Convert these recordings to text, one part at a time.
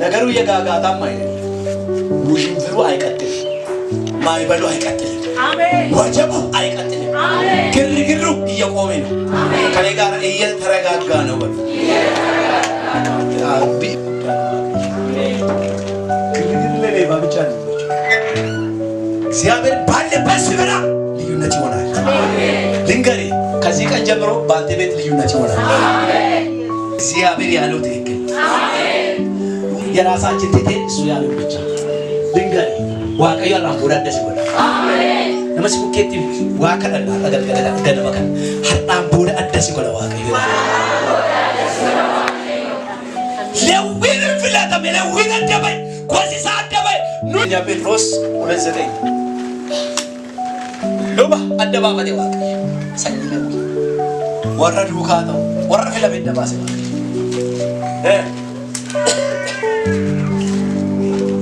ነገሩ የጋጋታም አይደለም። ውዥንብሩ አይቀጥልም። ማዕበሉ አይቀጥልም። ወጀቡ አይቀጥልም። ግርግሩ እየቆመ ነው። ከኔ ጋር እየተረጋጋ ነው። በሉ። ግርግር ለሌባ ብቻ ነው። እግዚአብሔር ባለበት ስፍራ ልዩነት ይሆናል። ልንገሬ፣ ከዚህ ቀን ጀምሮ በአንተ ቤት ልዩነት ይሆናል። እግዚአብሔር ያለው ትክክል። የራሳችን ትቴ እሱ ያለው ብቻ። ልንገሬ፣ Waaqayyo irraan booda adda si godha. Nama si bukkeetti waa kadhanna har'a galgala ganama kana har'aan booda adda si godha Waaqayyo. Lewwiin hin filatame, Lewwiin adda ba'e, gosi isaa adda ba'e. እኛ ጴጥሮስ 2:9 luba adda baafate Waaqayyo sanyii Lewwii warra duukaa ta'u, warra filame adda baase Waaqayyo.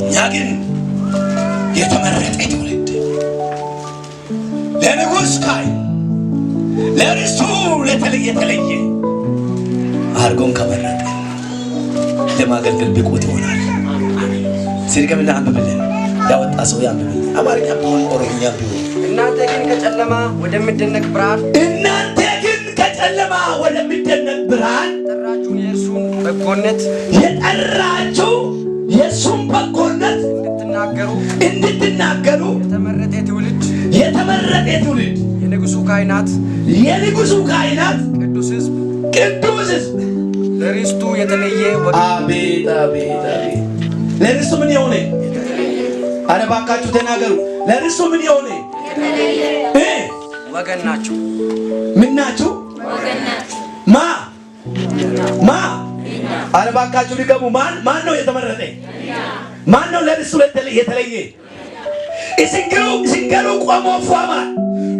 እኛ ግን የተመረጠ ትውልድ፣ ለንጉሥ ካህን፣ ለርስቱ የተለየ አድርጎን ከመረጠ ለማገልገል ብቁት ይሆናል። ሲድገምና አንብብልን። ያወጣ ሰው ያንብብልን። አማርኛ ቢሆን ኦሮምኛ ቢሆን። እናንተ ግን ከጨለማ ወደሚደነቅ ብርሃን እናንተ ግን ከጨለማ ወደሚደነቅ ብርሃን የጠራችሁን የእርሱን በጎነት የጠራችሁ የእሱን በጎነት እንድትናገሩ እንድትናገሩ የተመረጠ ትውልድ፣ የተመረጠ ትውልድ፣ የንጉሡ ካህናት፣ የንጉሡ ካህናት፣ ቅዱስ ሕዝብ፣ ቅዱስ ሕዝብ፣ ለርስቱ የተለየ ወገን። አቤት አቤት አቤት! ለርስቱ ምን የሆነ? አረ እባካችሁ ተናገሩ። ለርስቱ ምን የሆነ? ወገን ናችሁ። ምን ናችሁ? ማ ማ? አረ እባካችሁ ድገሙ። ማን ማን ነው የተመረጠ? ማን ነው ለርስቱ የተለየ? Isin garuu qomoo fo'amaa,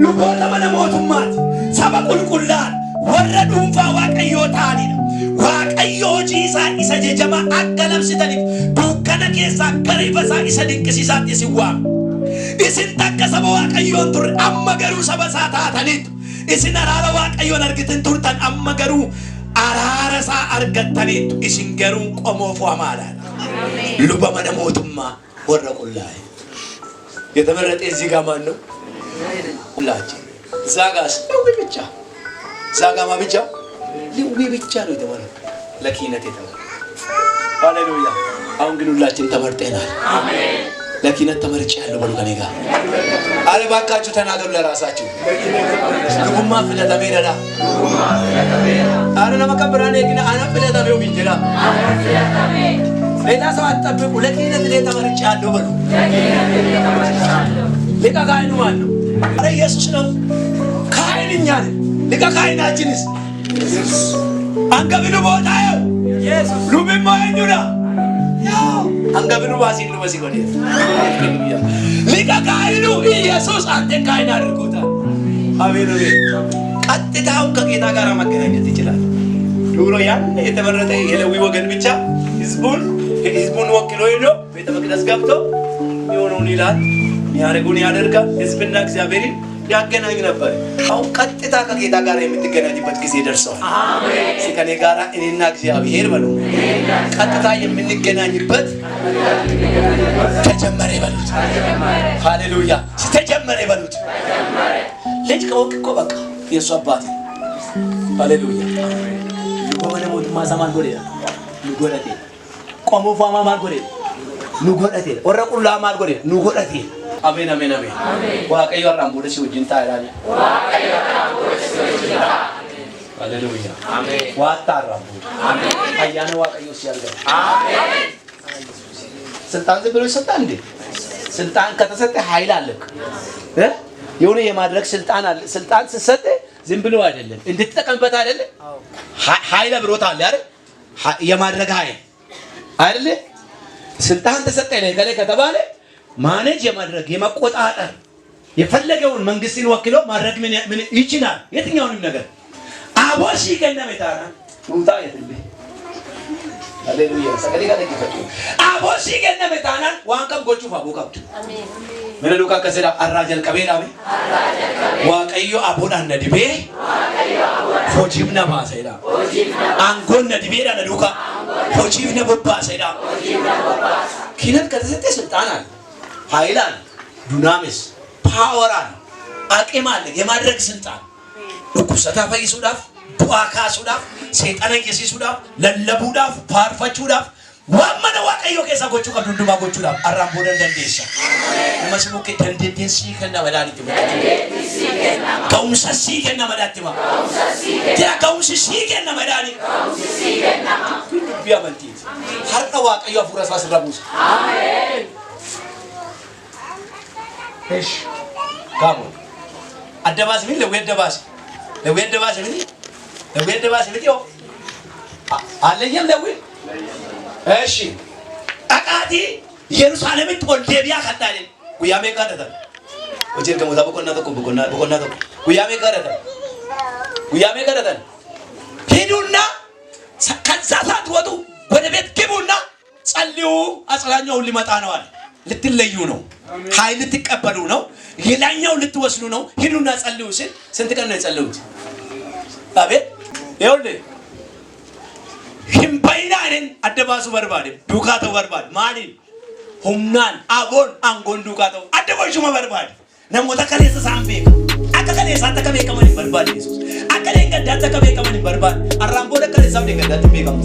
luboota mana mootummaati, saba qulqullaa'aa, warra dhuunfaa Waaqayyoo ta'anidha. Waaqayyo hojii isaa isa jajamaa akka labsitaniif dukkana keessaa gara ifa isaa isa dinqisiisaatti isin waama. Isin takka saba Waaqayyoon turre, amma garuu saba isaa taataniitu. Isin araara Waaqayyoon argitin turtan, amma garuu araara isaa argattaniitu. Isin garuu qomoo fo'amaadha. Luba mana mootummaa, warra qullaa'e. የተመረጠ እዚህ ጋር ማን ነው? ሁላችን። እዛ ጋር ሌዊ ብቻ። እዛ ጋር ማ ብቻ? ሌዊ ብቻ ነው የተመረጠ፣ ለክህነት የተመረጠ። ሃሌሉያ። አሁን ግን ሁላችን ተመርጠናል። ለክህነት ተመርጬያለሁ በሉ ከኔ ጋር። አረ እባካችሁ ተናገሩ ለራሳችሁ። Lubummaa filatameedha. አረ nama kan biraan eegina ana filatame ofiin jedha. ሌላ ሰው አትጠብቁ። ለክህነት እኔ ተመርጬያለሁ በሉ። ሊቀ ካህኑ ማን ነው? አረ ኢየሱስ ነው። ካህን እኛ ነን። ሊቀ ካህናችንስ angafni lubootaa lubimmoo eenyudha? Angafni lubaasiin luba si godheera. ሊቀ ካህኑ ኢየሱስ አንተን ካህን አድርጎታል። አሜን አሜን። ቀጥታውን ከጌታ ጋር መገናኘት ይችላል። ድሮ ያን የተመረጠ የሌዊ ወገን ብቻ ህዝቡን ወክሎ ሄዶ ቤተ መቅደስ ገብቶ የሆነውን ይላል፣ የሚያደርጉን ያደርጋል። ህዝብና እግዚአብሔርን ያገናኝ ነበር። አሁን ቀጥታ ከጌታ ጋር የምትገናኝበት ጊዜ ደርሰዋል። እስኪ ከኔ ጋር እኔና እግዚአብሔር በሉ። ቀጥታ የምንገናኝበት ተጀመረ በሉት። ሃሌሉያ! ተጀመረ በሉት። ልጅ ከወቅ እኮ በቃ የእሱ አባት። ሃሌሉያ! Luba mana mootummaa isaa maal godheedha? Nu godhate. Qomoo faamaa maal godheedha? Nu godhate. Warra qullaa maal godheedha? Nu godhate. አሜን አሜን አሜን። Waaqayyo har'aan booda si wajjin ta'a jedhaa. ሃሌሉያ። ዋጣ har'aan booda ayyaana Waaqayyoo si argata. ስልጣን ዝም ብሎ ይሰጣል እንዴ? ስልጣን ከተሰጠ ኃይል አለ እ የሆነ የማድረግ ስልጣን አለ። ስልጣን ስትሰጥ ዝም ብሎ አይደለም፣ እንድትጠቀምበት አይደለም። ኃይል አብሮት አለ አይደል? የማድረግ ኃይል አይደለ? ስልጣን ተሰጠ ለገሌ ከተባለ manage የማድረግ፣ የመቆጣጠር፣ የፈለገውን መንግስትን ወክሎ ማድረግ ምን ይችላል? የትኛውንም ነገር aaboo sii kenname taanaan tuutaa የትልህ ሃሌሉያ sagalee kana dhaggeeffadhu. Aaboo sii kenname taanaan waan kam gochuuf aboo qabdu. Mana duukaa akkas jedha: har'aa jalqabee dhaame Waaqayyo aboodhaan na dibee hojiif na baasa jedha. Aangoon na dibeedha na duukaa. Hojiif na bobbaasa jedhaa. ክህነት ከተሰጠ ስልጣን አለ፣ ኃይል አለ፣ dunamis power አለ፣ አቅም አለ፣ የማድረግ ስልጣን dhukkubsataa fayyisuudhaaf, du'aa kaasuudhaaf, seexana iyyisiisuudhaaf, lallabuudhaaf, faarfachuudhaaf, waan mana Waaqayyoo keessaa gochuu qabdu hundumaa gochuudhaaf har'aan booda hin dandeessa. Nama si bukkee dandeettiin sii kenna madaan itti mul'atu. Ga'umsa sii kenna madaatti hima. Jira ga'umsi sii kenna madaani. Kun dubbii amantiiti. Har'a Waaqayyo hafuura isaa sirra buusa. እሺ ካሞ አደባስ ምን ለዌ አደባስ ለዌ አደባስ ምን ለዌ አደባስ ምን ዮ አለየም ለዌ እሺ dhaqaatii Yerusaalemitti ol deebi'aa kadhaa jedhe. Guyyaa meeqa kadhatan? Hojii ergamootaa boqonnaa tokko boqonnaa tokko. Guyyaa meeqa kadhatan? Guyyaa meeqa kadhatan? ሂዱና ከዛ ሳትወጡ ወደ ቤት ግቡና ጸልዩ፣ አጽናኛውን ሊመጣ ነው አለ። ልትለዩ ነው፣ ኃይል ልትቀበሉ ነው፣ ሌላኛው ልትወስዱ ነው። ሂዱና ጸልዩ ሲል ስንት ቀን ነው የጸለዩት? አቤት ይኸውልህ hin bayinaanin adda baasuu barbaade, duukaa ta'uu barbaade. Maaliin? Humnaan, aboon, aangoon duukaa ta'u adda baasuu barbaade. Namoota kaleessa isaan beeka, akka kaleessaatti akka beekaman hin barbaade Yesuus. Akka leengaddaatti akka beekaman hin barbaade. Har'aan booda kaleessaaf leengaddaatti hin beekamu.